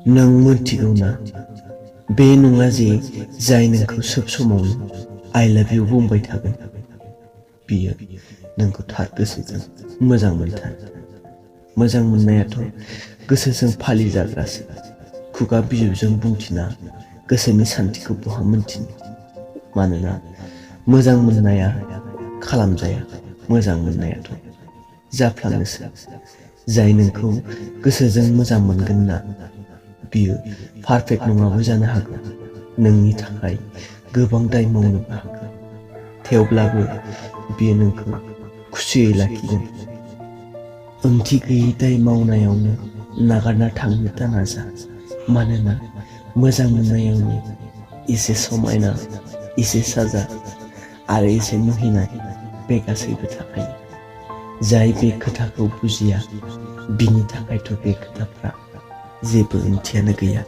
नों मोनथिगौ ना बे नङा जे जाय नोंखौ सब समावनो आइ लाभ इउ बुंबाय थागोन बियो नोंखौ थार गोसोजों मोजां मोनथारो। मोजां मोननायाथ' गोसोजों फालिजाग्रासो। खुगा बिजौजों बुंथिना गोसोनि सान्थिखौ बहा मोनथिनो। मानोना मोजां मोननाया खालामजाया, मोजां मोननायाथ' जाफ्लाङोसो। जाय नोंखौ गोसोजों मोजां मोनगोन ना बियो पारफेक्ट नङाबो जानो हागौ, नोंनि थाखाय गोबां दाय मावनोबो हागौ। थेवब्लाबो बियो नोंखौ खुसियै लाखिगोन। ओंथि गैयै दाय मावनायावनो नागारना थांनो दानाजा। मानोना मोजां मोननायावनो एसे समायना, एसे साजा आरो एसे मुहिनाय बे गासैबो थाखायो। जाय बे खोथाखौ बुजिया बिनि थाखायथ' बे खोथाफ्रा जेबो ओंथियानो गैया।